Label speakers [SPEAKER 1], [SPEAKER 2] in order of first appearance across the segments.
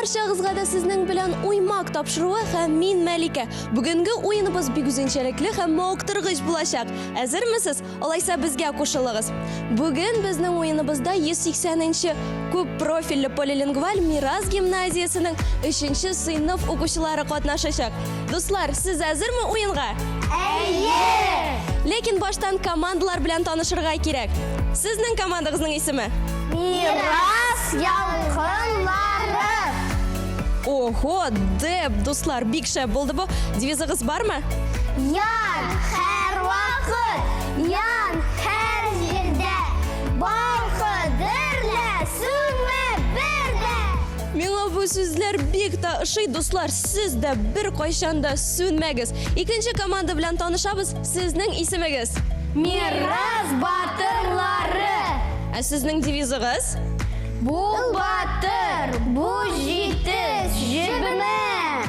[SPEAKER 1] Барчагызга да сезнең белән Уймак тапшыруы һәм мин Мәликә. Бүгенге уеныбыз бик үзенчәлекле һәм мавыктыргыч булачак. Әзермесез? Алайса безгә кушылыгыз. Бүген безнең уеныбызда 180 нче күп профильле полилингваль Мирас гимназиясенең 3 сыйныф укучылары катнашачак. Дуслар, сез әзерме уенга?
[SPEAKER 2] Әйе!
[SPEAKER 1] Ләкин баштан командалар белән танышырга кирәк. Сезнең командагызның исеме?
[SPEAKER 2] Мирас ялкыннары!
[SPEAKER 1] Ого, деп, дуслар, бик шәп булды бу. Девизыгыз бармы?
[SPEAKER 2] Ян һәрвакыт, ян һәр җирдә, балкы, дөрлә, сүнмә бер дә!
[SPEAKER 1] Миңа бу сүзләр бик тә ошый, дуслар, сез дә беркайчан да сүнмәгез. Икенче команда белән танышабыз, сезнең исемегез?
[SPEAKER 2] Мирас батырлары!
[SPEAKER 1] Ә сезнең девизыгыз?
[SPEAKER 2] Бул батыр, бу җитез, җебемә!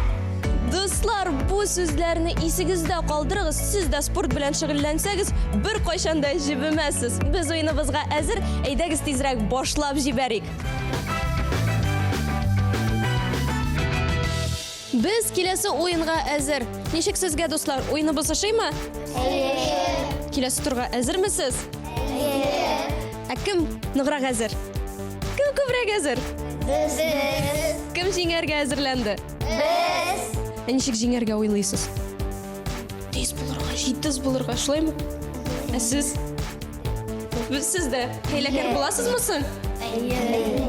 [SPEAKER 1] Дуслар, бу сүзләрне исегездә калдырыгыз. Сез дә спорт белән шөгыльләнсәгез, беркайчан да җебемәссез. Без уеныбызга әзер. Әйдәгез тизрәк башлап җибәрик. Без киләсе уенга әзер. Ничек сезгә, дуслар, уеныбыз ошыймы?
[SPEAKER 2] Әйе.
[SPEAKER 1] Киләсе турга әзермесез?
[SPEAKER 2] Әйе.
[SPEAKER 1] Ә кем ныграк әзер? Кем күбрәк әзер?
[SPEAKER 2] Без.
[SPEAKER 1] Кем җиңәргә әзерләнде?
[SPEAKER 2] Без.
[SPEAKER 1] Ә ничек җиңәргә уйлыйсыз? Тиз булырга, җитез булырга, шулаймы? Ә сез? Сез дә хәйләкәр буласызмы соң?
[SPEAKER 2] Әйе.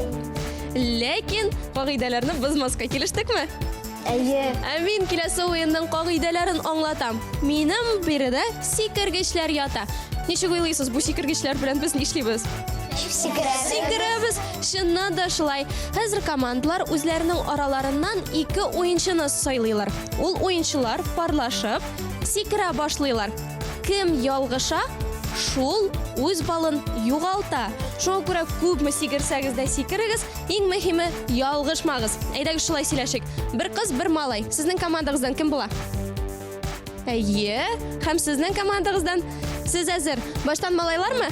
[SPEAKER 1] Ләкин кагыйдәләрне бозмаска килештекме?
[SPEAKER 2] Әйе.
[SPEAKER 1] Ә мин киләсе уенның кагыйдәләрен аңлатам. Минем биредә сикергечләр ята. Ничек уйлыйсыз, бу сикергечләр белән без нишлибез?
[SPEAKER 2] Сикерәбез.
[SPEAKER 1] Сикерәбез. Чыннан да шулай. Хәзер командалар үзләренең араларыннан ике уенчыны сайлыйлар. Ул уенчылар парлашып сикерә башлыйлар. Кем ялгыша, шул үз балын югалта. Шуңа күрә күпме сикерсәгез дә сикерегез, иң мөһиме ялгышмагыз. Әйдәгез шулай сөйләшик. Бер кыз, бер малай. Сезнең командагыздан кем була? Әйе, һәм сезнең командагыздан сез әзер. Баштан малайлармы?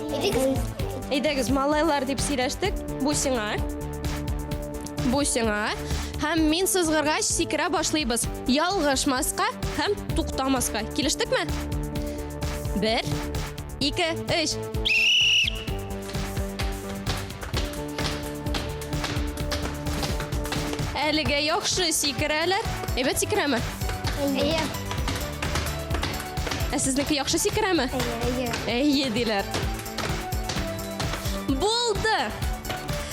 [SPEAKER 2] Әйдәгез.
[SPEAKER 1] Әйдәгез, малайлар дип сөйләштек. Бу сиңа. Бу сиңа. Һәм мин сызгыргач сикерә башлыйбыз. Ялгышмаска һәм туктамаска. Килештекме? Бер, ике, өч. Әлегә яхшы сикерәләр. Әйбәт сикерәме?
[SPEAKER 2] Әйе.
[SPEAKER 1] Ә сезнеке яхшы сикерәме?
[SPEAKER 2] Әйе.
[SPEAKER 1] Әйе, диләр. Булды!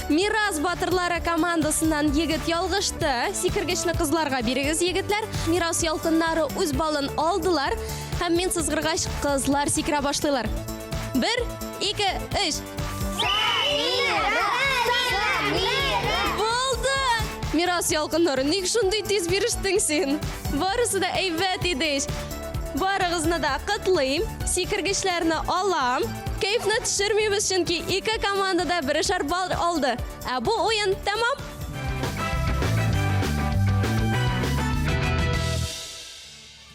[SPEAKER 1] Мирас батырлары командасыннан егет ялгышты. Сикергечне кызларга бирегез, егетләр. Мирас ялкыннары үз балын алдылар. Һәм мин сызгыргач, кызлар сикерә башлыйлар. Бер, ике, өч.
[SPEAKER 2] Самира! Самира!
[SPEAKER 1] Булды! Мирас ялкыннары, ник шундый тиз бирештең син? Барысы да әйбәт иде ич. Барыгызны да котлыйм, сикергечләрне алам. Кәефне төшермибез, чөнки ике команда да берешәр балл алды. Ә бу уен тәмам.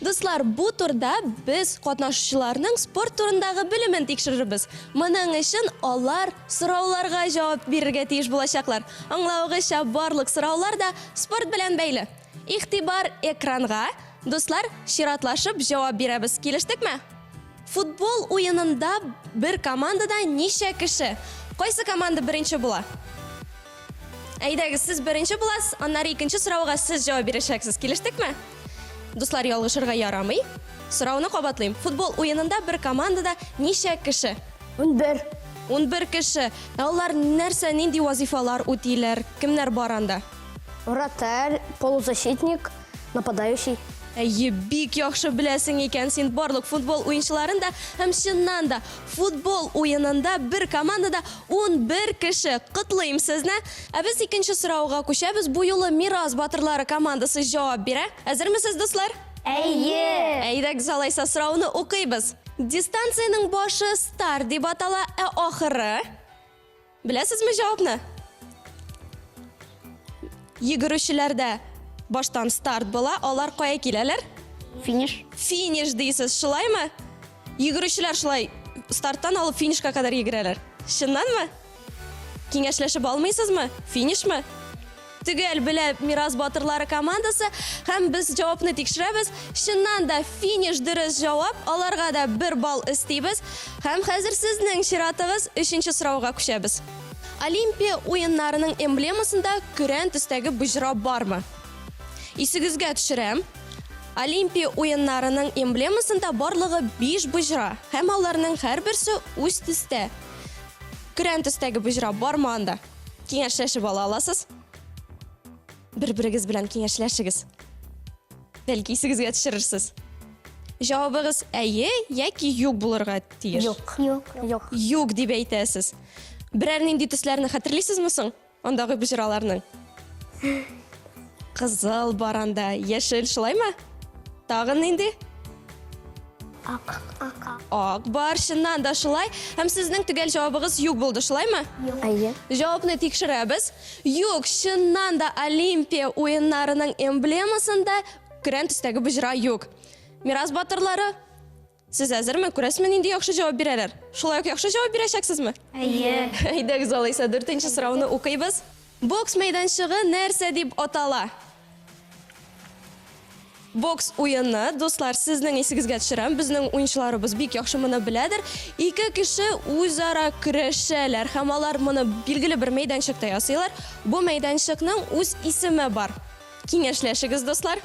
[SPEAKER 1] Дуслар, бу турда без катнашучыларның спорт турындагы белемен тикшерербез. Моның өчен алар сорауларга җавап бирергә тиеш булачаклар. Аңлавыгызча, барлык сораулар да спорт белән бәйле. Игътибар экранга! Дуслар, чиратлашып җавап бирәбез. Килештекме? Футбол уенында бер командада ничә кеше? Кайсы команда беренче була? Әйдәгез, сез беренче буласыз, аннары икенче сорауга сез җавап бирәчәксез. Килештекме? Дуслар, ялгышырга ярамый. Сорауны кабатлыйм. Футбол уенында бер командада ничә кеше?
[SPEAKER 2] 11.
[SPEAKER 1] 11 кеше. Ә алар нәрсә, нинди вазифалар үтиләр? Кемнәр бар анда?
[SPEAKER 2] Вратарь, полузащитник, нападающий.
[SPEAKER 1] Әйе, бик яхшы беләсең икән син барлык футбол уенчыларын да һәм чыннан да футбол уенында бер командада 11 кеше. Котлыйм сезне. Ә без икенче сорауга күчәбез. Бу юлы Мирас батырлары командасы җавап бирә. Әзермесез, дуслар?
[SPEAKER 2] Әйе!
[SPEAKER 1] Әйдәгез алайса сорауны укыйбыз. Дистанциянең башы старт дип атала, ә ахыры? Беләсезме җавапны? Йөгерүчеләрдә баштан старт була, алар кая киләләр?
[SPEAKER 2] Финиш.
[SPEAKER 1] Финиш дисез, шулаймы? Йөгерүчеләр шулай старттан алып финишка кадәр йөгерәләр. Чыннанмы? Киңәшләшеп алмыйсызмы? Финишмы? төгәл белә Мирас батырлары командасы һәм без җавапны тикшерәбез. Чыннан да финиш дөрес җавап, аларга да бер балл өстибез. Һәм хәзер сезнең чиратыгыз, өченче сорауга күчәбез. Олимпия уеннарының эмблемасында көрән төстәге боҗра бармы? Исегезгә төшерәм, Олимпия уеннарының эмблемасында барлыгы биш боҗра һәм аларның һәрберсе үз төстә. Көрән төстәге боҗра бармы анда? Киңәшләшеп ала аласыз. Бер-берегез белән киңәшләшегез. Бәлки исегезгә төшерерсез. Җавабыгыз әйе яки юк булырга тиеш.
[SPEAKER 2] Юк. Юк. Юк.
[SPEAKER 1] Юк дип әйтәсез. Берәр нинди төсләрне хәтерлисезме соң? Андагы боҗраларның. Кызыл бар анда, яшел, шулаймы? Тагын нинди?
[SPEAKER 2] Ак. Ак.
[SPEAKER 1] Ак бар, чыннан да шулай. Һәм сезнең төгәл җавабыгыз юк булды, шулаймы?
[SPEAKER 2] Юк. Әйе.
[SPEAKER 1] Җавапны тикшерәбез. Юк, чыннан да Олимпия уеннарының эмблемасында көрән төстәге боҗра юк. Мирас батырлары, сез әзерме? Күрәсезме, нинди яхшы җавап бирәләр? Шулай ук яхшы җавап бирәчәксезме?
[SPEAKER 2] Әйе.
[SPEAKER 1] Әйдәгез алайса, дүртенче сорауны укыйбыз. Бокс мәйданчыгы нәрсә дип атала? Бокс уены, дуслар, сезнең исегезгә төшерәм, безнең уенчыларыбыз бик яхшы моны беләдер. Ике кеше үзара көрәшәләр һәм алар моны билгеле бер мәйданчыкта ясыйлар. Бу мәйданчыкның үз исеме бар. Киңәшләшегез, дуслар.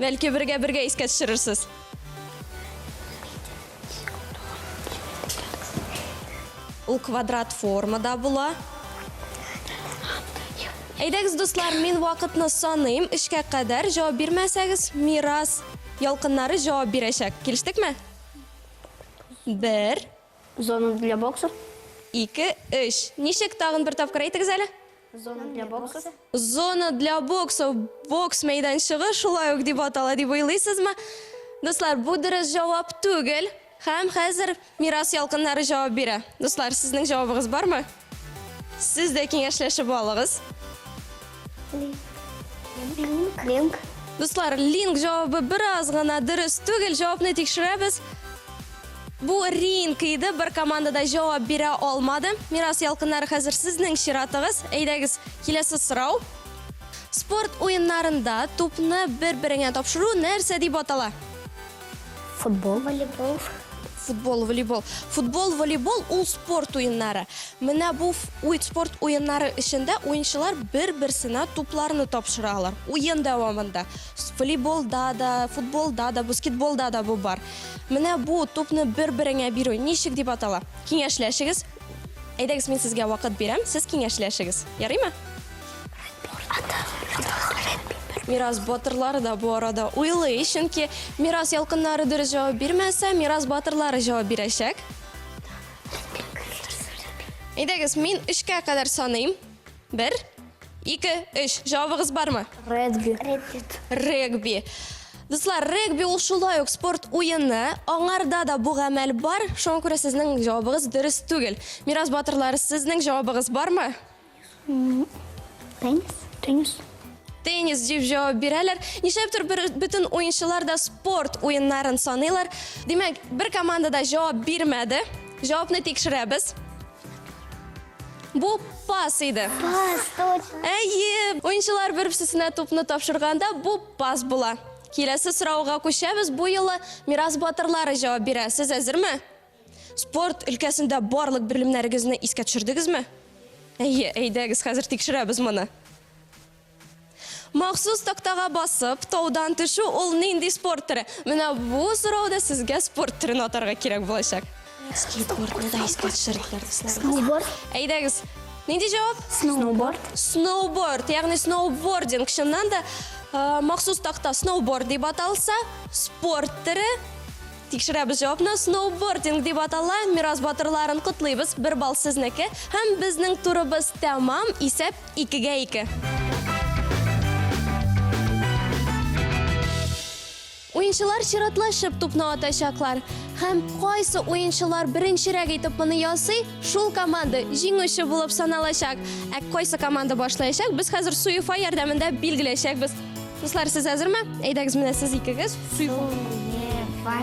[SPEAKER 1] Бәлки бергә-бергә искә төшерерсез. Ул квадрат формада була. Әйдәгез, дуслар, мин вакытны саныйм. Өчкә кадәр җавап бирмәсәгез, Мирас ялкыннары җавап бирәчәк. Килештекме? Бер.
[SPEAKER 2] Зона для бокса.
[SPEAKER 1] Ике, өч. Ничек тагын бер тапкыр әйтегез әле?
[SPEAKER 2] Зона для бокса.
[SPEAKER 1] Зона для бокса, бокс мәйданчыгы шулай ук дип атала дип уйлыйсызмы? Дуслар, бу дөрес җавап түгел. Һәм хәзер Мирас ялкыннары җавап бирә. Дуслар, сезнең җавабыгыз бармы? Сез дә киңәшләшеп алыгыз.
[SPEAKER 2] Линк. Линк.
[SPEAKER 1] Дуслар, линк җавабы бераз гына дөрес түгел. Җавапны тикшерәбез. Бу ринг иде, бер команда да җавап бирә алмады. Мирас ялкыннары, хәзер сезнең чиратыгыз. Әйдәгез, киләсе сорау. Спорт уеннарында тупны бер-береңә тапшыру нәрсә дип атала?
[SPEAKER 2] Футбол. Волейбол.
[SPEAKER 1] Футбол, волейбол. Футбол, волейбол ул спорт уеннары. Менә бу уй спорт уеннары эчендә уенчылар бер-берсенә тупларны тапшыралар. Уен дәвамында. Волейболда да, футболда да, баскетболда да бу бар. Менә бу тупны бер-береңә бирү ничек дип атала? Киңәшләшегез. Әйдәгез, мин сезгә вакыт бирәм, сез киңәшләшегез. Ярыймы? Мирас батырлары да бу арада уйлый, чөнки Мирас ялкыннары дөрес җавап бирмәсә, Мирас батырлары җавап бирәчәк. Әйдәгез, мин өчкә кадәр саныйм. Бер, ике, өч. Җавабыгыз бармы?
[SPEAKER 2] Регби.
[SPEAKER 1] Регби. Дуслар, регби ул шулай ук спорт уены. Аңарда да бу гамәл бар. Шуңа күрә сезнең җавабыгыз дөрес түгел. Мирас батырлары, сезнең җавабыгыз бармы?
[SPEAKER 2] Теннис. Теннис.
[SPEAKER 1] Теннис дип җавап бирәләр. Нишләптер бер, бөтен уенчылар да спорт уеннарын саныйлар. Димәк, бер команда да җавап бирмәде. Җавапны тикшерәбез. Бу пас иде.
[SPEAKER 2] Пас, точно.
[SPEAKER 1] Әйе, уенчылар бер-берсенә тупны тапшырганда бу пас була. Киләсе сорауга күчәбез. Бу юлы Мирас батырлары җавап бирә. Сез әзерме? Спорт өлкәсендә барлык белемнәрегезне искә төшердегезме? Әйе, әйдәгез, хәзер тикшерәбез моны. Махсус тактага басып, таудан төшү ул нинди спорт төре? Менә бу сорауда сезгә спорт төрен атарга кирәк булачак. Скейтбордны да искә төшерделәр, дуслар.
[SPEAKER 2] Сноуборд.
[SPEAKER 1] Әйдәгез. Нинди җавап?
[SPEAKER 2] Сноуборд.
[SPEAKER 1] Сноуборд, ягъни сноубординг. Чыннан да, э, махсус такта сноуборд дип аталса, спорт төре Тикшерәбез җавапны. Сноубординг дип атала. Мирас батырларын котлыйбыз. Бер балл сезнеке. Һәм безнең турыбыз тәмам. Исәп икегә ике. Уенчылар чиратлашып тупны атачаклар. Һәм кайсы уенчылар беренчерәк итеп моны ясый, шул команда җиңүче булып саналачак. Ә кайсы команда башлаячак, без хәзер Суефа ярдәмендә билгеләячәкбез. Дуслар, сез әзерме? Әйдәгез, менә сез икегез.
[SPEAKER 2] Суефа.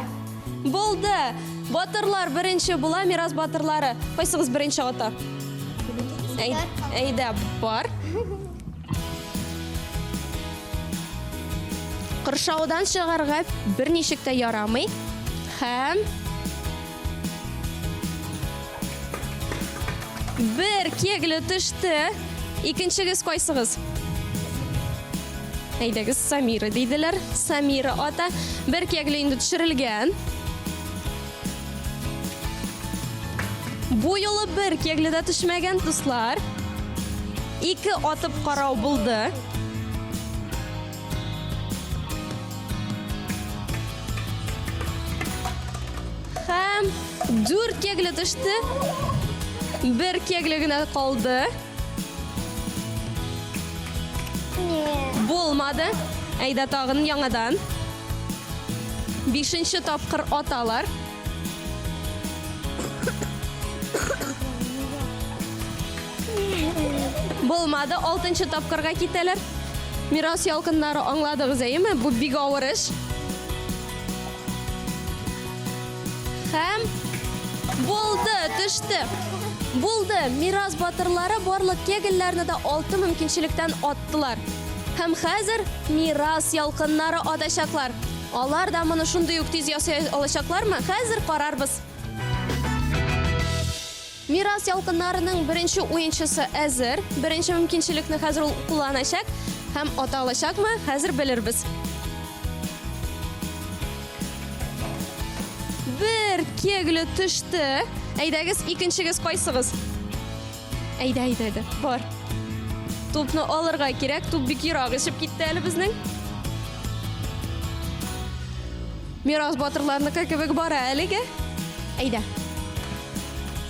[SPEAKER 1] Булды. Батырлар беренче була, Мирас батырлары. Кайсыгыз беренче ата? Әйдә, бар. Кыршаудан чыгарга берничек тә ярамый. Һәм бер кегле төште. Икенчегез кайсыгыз? Әйдәгез, Самира диделәр. Самира ата. Бер кегле инде төшерелгән. Бу юлы бер кегле дә төшмәгән, дуслар. Ике атып карау булды. Һәм дүрт кегле төште. Бер кегле генә калды. Булмады. Әйдә тагын яңадан. Бишенче тапкыр аталар. Булмады, алтынчы тапкырга китәләр. Мирас ялкыннары аңладыгыз, әйеме? Бу бик авыр эш. Һәм булды, төште. Булды. Мирас батырлары барлык кегельләрне дә алты мөмкинчелектән аттылар. Һәм хәзер Мирас ялкыннары атачаклар. Алар да моны шундый ук тиз ясый алачаклармы? Хәзер карарбыз. Мирас ялкыннарының беренче уенчысы әзер. Беренче мөмкинчелекне хәзер ул кулланачак һәм ата алачакмы? Хәзер белербез. Бер кегле төште. Әйдәгез, икенчегез кайсыгыз? Әйдә, әйдә, әйдә. Бар. Тупны алырга кирәк. Туп бик ерак очып китте әле безнең. Мирас батырларныкы кебек бара әлегә. Әйдә.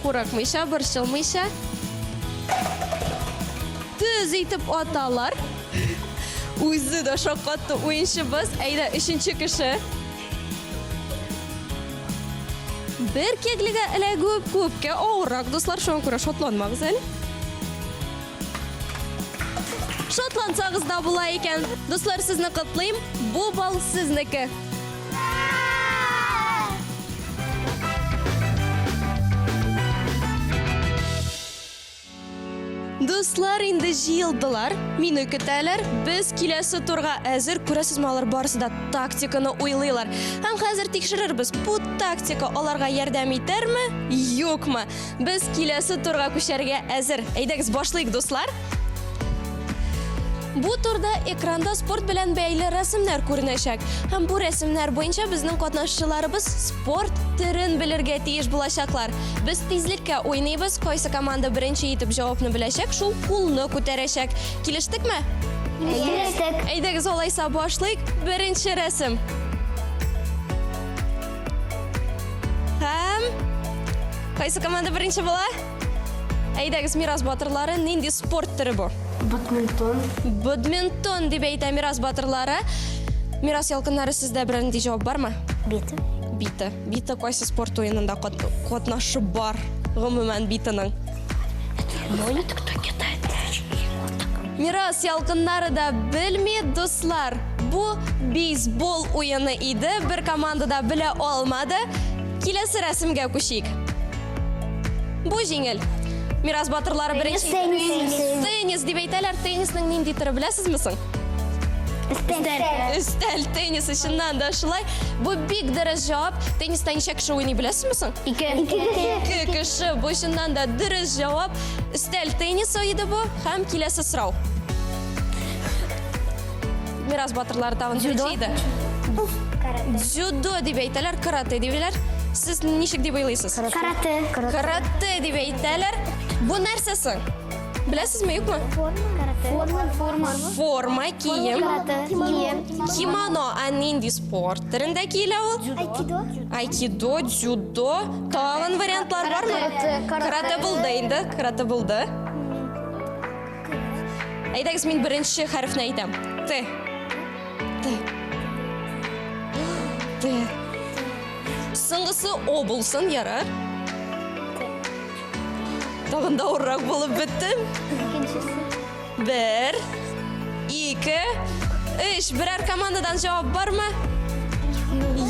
[SPEAKER 1] Курыкмыйча, борчылмыйча. Төз итеп аталар. Үзе дә шаккатты уенчыбыз. Әйдә, өченче кеше. Бер кеглегә эләгү күпкә авыррак, дуслар, шуңа күрә шатланмагыз әле. Шатлансагыз да була икән. Дуслар, сезне котлыйм. Бу бал сезнеке. Дуслар инде җыелдылар, мине көтәләр. Без киләсе турга әзер. Күрәсезме, алар барысы да тактиканы уйлыйлар. Һәм хәзер тикшерербез, бу тактика аларга ярдәм итәрме, юкмы? Без киләсе турга күчәргә әзер. Әйдәгез, башлыйк, дуслар. Бу турда экранда спорт белән бәйле рәсемнәр күренәчәк. Һәм бу рәсемнәр буенча безнең катнашчыларыбыз спорт төрен белергә тиеш булачаклар. Без тизлеккә уйныйбыз, кайсы команда беренче итеп җавапны беләчәк, шул кулны күтәрәчәк. Килештекме?
[SPEAKER 2] Килештек.
[SPEAKER 1] Әйдәгез, алайса башлыйк. Беренче рәсем. Һәм кайсы команда беренче була? Әйдәгез, Мирас батырлары, нинди спорт төре бу?
[SPEAKER 2] Бадминтон.
[SPEAKER 1] Бадминтон дип әйтә Мирас батырлары. Мирас ялкыннары, сездә берәр нинди җавап бармы?
[SPEAKER 2] Бита.
[SPEAKER 1] Бита. Бита кайсы спорт уенында катнашы бар? Гомумән, битаның.
[SPEAKER 2] Это кто кидает мяч?
[SPEAKER 1] Мирас ялкыннары да белми, дуслар. Бу бейсбол уены иде. Бер команда да белә алмады. Киләсе рәсемгә күчик. Бу җиңел. Мирас батырлары беренче.
[SPEAKER 2] Теннис.
[SPEAKER 1] Теннис дип әйтәләр. Теннисның нинди төре беләсезме соң?
[SPEAKER 2] Өстәл.
[SPEAKER 1] Өстәл теннисы чыннан да шулай. Бу бик дөрес җавап. Тенниста ничә кеше уйный беләсезме соң?
[SPEAKER 2] Ике. Ике кеше.
[SPEAKER 1] Ике кеше. Бу чыннан да дөрес җавап. Өстәл теннисы иде бу. Һәм киләсе сорау. Мирас батырлары тагын
[SPEAKER 2] Дзюдо.
[SPEAKER 1] беренче иде. Дзюдо дип әйтәләр, карате диләр. Сез ничек дип уйлыйсыз?
[SPEAKER 2] Карате.
[SPEAKER 1] Карате дип әйтәләр. Бу нәрсә соң? Беләсезме, юкмы?
[SPEAKER 2] Форма. Форма.
[SPEAKER 1] Форма, кием.
[SPEAKER 2] Карате. Кием.
[SPEAKER 1] Кимоно, ә нинди спорт төрендә киелә ул?
[SPEAKER 2] Айкидо.
[SPEAKER 1] Айкидо, дзюдо. Тагын вариантлар бармы?
[SPEAKER 2] Карате.
[SPEAKER 1] Карате булды инде, карате булды. Әйдәгез, мин беренче хәрефне әйтәм. Т. Т. Т. Соңгысы О булсын, ярар. Тагын да авыррак булып бетте.
[SPEAKER 2] Икенчесе.
[SPEAKER 1] Бер, ике, өч. Берәр командадан җавап бармы?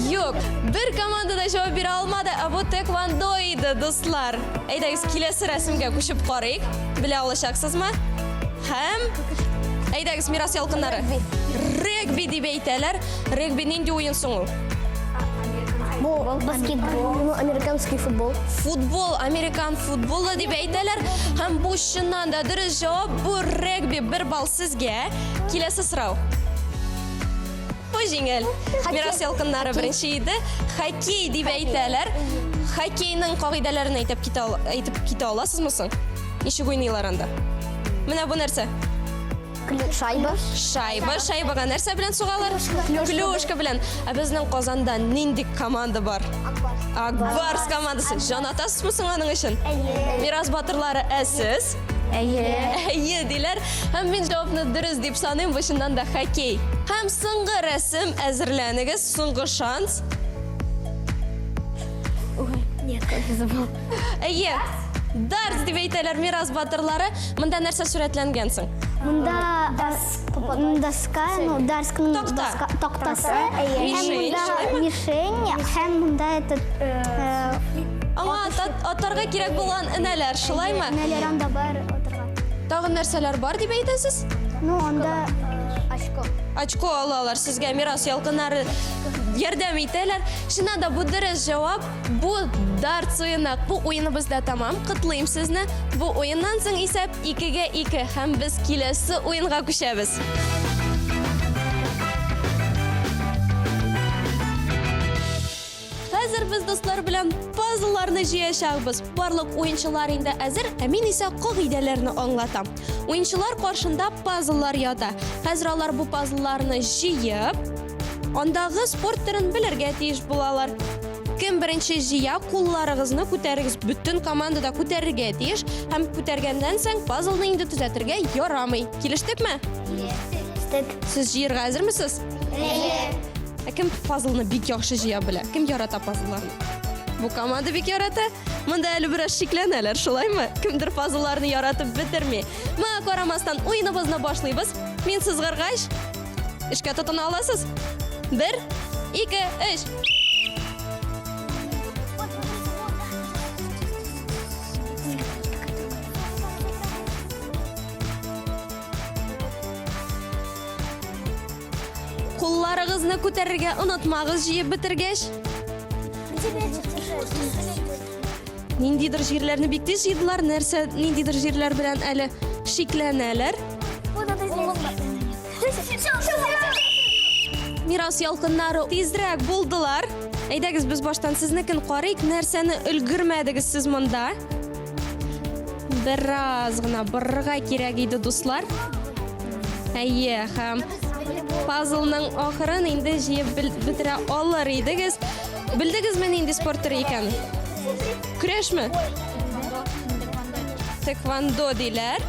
[SPEAKER 1] Юк. Бер команда да җавап бирә алмады. Ә бу тэквондо иде, дуслар. Әйдәгез, киләсе рәсемгә күчеп карыйк. Белә алачаксызмы? Һәм әйдәгез, Мирас ялкыннары. Регби. Регби дип әйтәләр. Регби нинди уен соң ул?
[SPEAKER 2] Бу баскетбол. Ну, американский футбол.
[SPEAKER 1] Футбол, американ футболы дип әйтәләр. Һәм бу чыннан да дөрес җавап. Бу регби. Бер балл сезгә. Киләсе сорау. Бу җиңел. Мирас ялкыннары беренче иде. Хоккей дип әйтәләр. Хоккейның кагыйдәләрен әйтеп китә, әйтеп китә аласызмы соң? Ничек уйныйлар анда? Менә бу нәрсә?
[SPEAKER 2] Шайба.
[SPEAKER 1] Шайба. Шайбага нәрсә белән сугалар? Клюшка белән. Ә безнең Казанда нинди команда бар? Акбарс командасы. Җан атасызмы соң аның өчен?
[SPEAKER 2] Әйе.
[SPEAKER 1] Мирас батырлары, ә сез?
[SPEAKER 2] Әйе.
[SPEAKER 1] Әйе, диләр. Һәм мин җавапны дөрес дип саныйм, бу чыннан да хоккей. Һәм соңгы рәсем әзерләнегез, соңгы шанс.
[SPEAKER 2] Ой, нет, я забыл.
[SPEAKER 1] Әйе. Дартс дип әйтәләр Мирас батырлары. Монда нәрсә сурәтләнгән соң?
[SPEAKER 2] Монда доска, ну, дарскның
[SPEAKER 1] Такта.
[SPEAKER 2] доска, тактасы, һәм
[SPEAKER 1] Мишень,
[SPEAKER 2] монда
[SPEAKER 1] шулаймы?
[SPEAKER 2] мишень, һәм монда этот
[SPEAKER 1] Аңа атарга кирәк булган энәләр, шулаймы?
[SPEAKER 2] Энәләр анда бар атарга.
[SPEAKER 1] Тагын нәрсәләр бар дип әйтәсез?
[SPEAKER 2] Ну, анда очко.
[SPEAKER 1] Очко алалар сезгә Мирас ялкыннары ярдәм итәләр. Чыннан да бу дөрес җавап. Бу дартс уены. Бу уеныбыз да тәмам. Котлыйм сезне. Бу уеннан соң исәп 2-гә 2 һәм без киләсе уенга күчәбез. Хәзер без дуслар белән пазлларны җыячакбыз. Барлык уенчылар инде әзер, ә мин исә кагыйдәләрне аңлатам. Уенчылар каршында пазллар ята. Хәзер алар бу пазлларны җыеп, андагы спорт төрен белергә тиеш булалар. Кем беренче җыя, кулларыгызны күтәрегез. Бөтен команда да күтәрергә тиеш һәм күтәргәннән соң пазлны инде төзәтергә ярамый. Килештекме?
[SPEAKER 2] Килештек.
[SPEAKER 1] Сез җыярга әзермесез?
[SPEAKER 2] Әйе.
[SPEAKER 1] Ә кем пазлны бик яхшы җыя белә? Кем ярата пазлларны? Бу команда бик ярата. Монда әле бераз шикләнәләр, шулаймы? Кемдер пазлларны яратып бетерми. Моңа карамастан уеныбызны башлыйбыз. Мин сызгыргач, эшкә тотына аласыз. Бер, ике, өч. Кулларыгызны күтәрергә онытмагыз җыеп бетергәч. Ниндидер җирләрне бик тиз җыйдылар, нәрсә ниндидер җирләр белән әле шикләнәләр. Мирас ялкыннары тизрәк булдылар. Әйдәгез без баштан сезнекен карыйк, нәрсәне өлгермәдегез сез монда? Бераз гына барырга кирәк иде, дуслар. Әйе, һәм пазлның ахырын инде җыеп бетерә алыр идегез. Белдегезме нинди спорт төре икән? Көрәшме? Тэквондо диләр.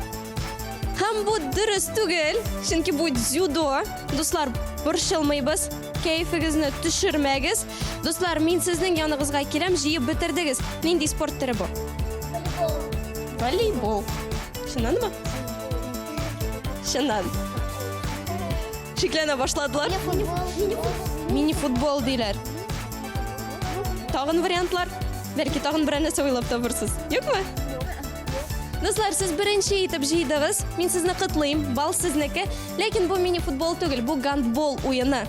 [SPEAKER 1] Һәм бу дөрес түгел, чөнки бу дзюдо. Дуслар, борчылмыйбыз, кәефегезне төшермәгез. Дуслар, мин сезнең яныгызга киләм, җыеп бетердегез. Нинди спорт төре бу? Волейбол. Чыннанмы? Чыннан. Шикләнә башладылар. Мини-футбол диләр. Тагын вариантлар? Бәлки тагын берәр нәрсә уйлап табырсыз. Юкмы? Дуслар, сез беренче итеп җыйдыгыз. Мин сезне котлыйм. Бал сезнеке. Ләкин бу мини-футбол түгел, бу гандбол уены.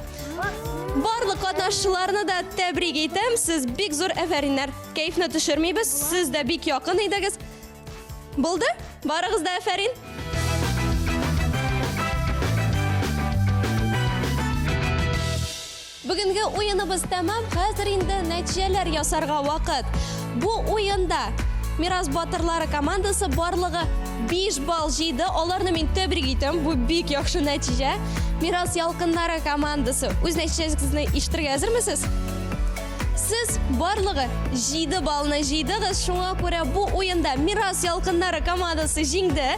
[SPEAKER 1] Барлык катнашчыларны да тәбрик итәм. Сез бик зур әфәриннәр. Кәефне төшермибез. Сез дә бик якын идегез. Булды? Барыгыз да әфәрин. Бүгенге уеныбыз тәмам. Хәзер инде нәтиҗәләр ясарга вакыт. Бу уенда Мирас батырлары командасы барлыгы 5 балл җыйды. Аларны мин тәбрик итәм. Бу бик яхшы нәтиҗә. Мирас ялкыннары командасы. Үз нәтиҗәгезне ишетергә әзермесез? Сез барлыгы 7 баллны җыйдыгыз. Шуңа күрә бу уенда Мирас ялкыннары командасы җиңде.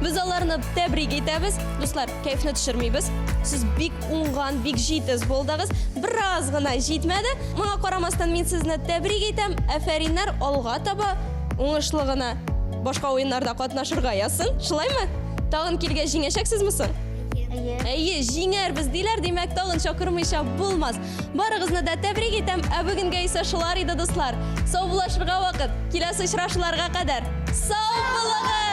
[SPEAKER 1] Без аларны тәбрик итәбез. Дуслар, кәефне төшермибез. Сез бик уңган, бик җитез булдыгыз. Бераз гына җитмәде. Моңа карамастан мин сезне тәбрик итәм. Әфәриннәр, алга таба уңышлы гына башка уеннарда катнашырга язсын. Шулаймы? Тагын килгәч җиңәчәксезме соң?
[SPEAKER 2] Әйе.
[SPEAKER 1] Әйе, җиңәрбез диләр, димәк, тагын чакырмыйча булмас. Барыгызны да тәбрик итәм, ә бүгенгә исә шулар иде, дуслар. Саубуллашырга вакыт. Киләсе очрашуларга кадәр. Сау булыгыз!